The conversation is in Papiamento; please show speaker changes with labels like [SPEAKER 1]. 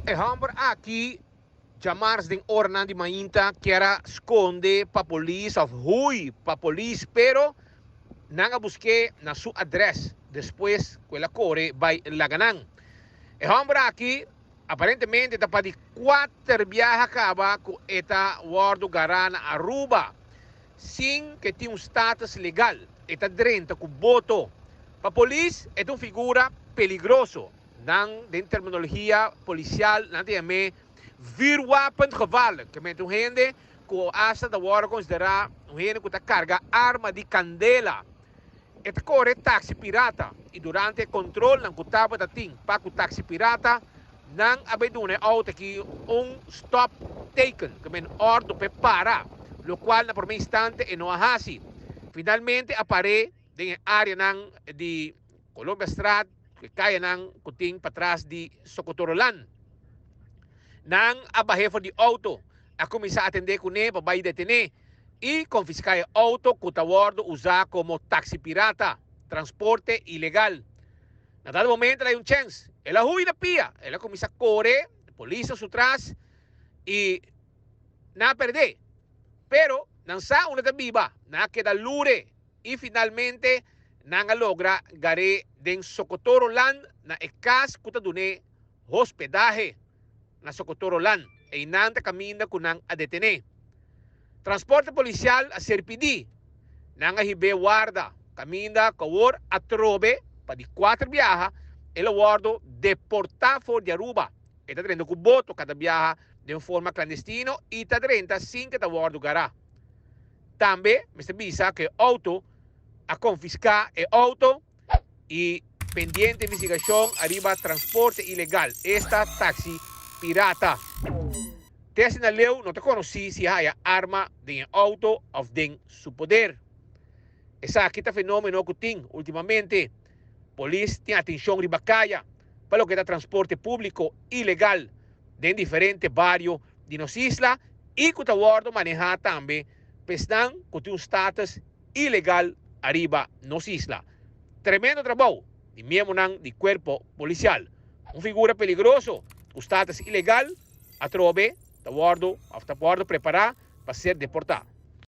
[SPEAKER 1] E hòmber aki djamars den oranan di mainta kier a skonde pa polis òf hui pa polis pero nan a busk'é na su adrès despues ku el a kore bai laga nan. E hòmber aki aparentemente ta pa di kuater biaha kaba ku e ta wòrdu gará na Aruba sin ku e tin un status legal. E ta drenta ku boto. Pa polis e ta un figura peligroso. Nan den terminologia policial nan ta yam'é vuurwapengevaarlijk, ke mente un hende ku asta ta wòrdu konsiderá un hende ku ta karga arma di kandela. E ta kore taxi pirata i durante e kontrolnan ku tabata tin pa ku taxi pirata, nan a bai duna e outo aki un stop teken, ke men òrdu p'e para, lokual na promé instante e no a hasi. Finalmente a par'é den e áreanan di Colombiastraat, ku e kayanan ku tin patras di Sokotorolan. Nan a bah'é for di outo, a kuminsá atendé kuné pa bai detené i konfiská e outo ku ta wòrdu usá komo taksi pirata, transporte ilegal. Na dado momento el a hay un chèns, el a hui na pia, el a kuminsá kore, polis ta su tras i nan a pèrd'é. Pero nan sa unda ta biba, nan a keda lure. I finalmente nan a logra gar'é den Sokotoroland na e kas ku ta dun'é hospedahe na Sokotoroland. Einan ta kaminda ku nan a detené. Transporte polisial a ser pidí. Nan a hib'é warda kaminda ku awor atrobe pa di kuater biaha el a wòrdu deportá for di Aruba. E ta drenta ku boto kada biaha den forma klandestino i ta drenta sin ku e ta wòrdu gará. Tambe mester bisa ku e outo a konfiská e outo i pendiente investigashon ariba transporte ilegal, esta taxi pirata. Te asina leu no ta konosí si a haya arma den e outo òf den su poder. Esaki ta fenómeno ku tin últimamente. Polis tin atenshon riba kaya pa loke ta transporte públiko ilegal den diferente bario di nos isla i ku ta wòrdu manehá tambe pa esnan ku tin un status ilegal ariba nos isla. Tremendo trabou di miembronan di kuerpo polisial. Un figura peligroso ku status ilegal atrobe ta wòrdu òf ta wòrdu prepará pa ser deportá.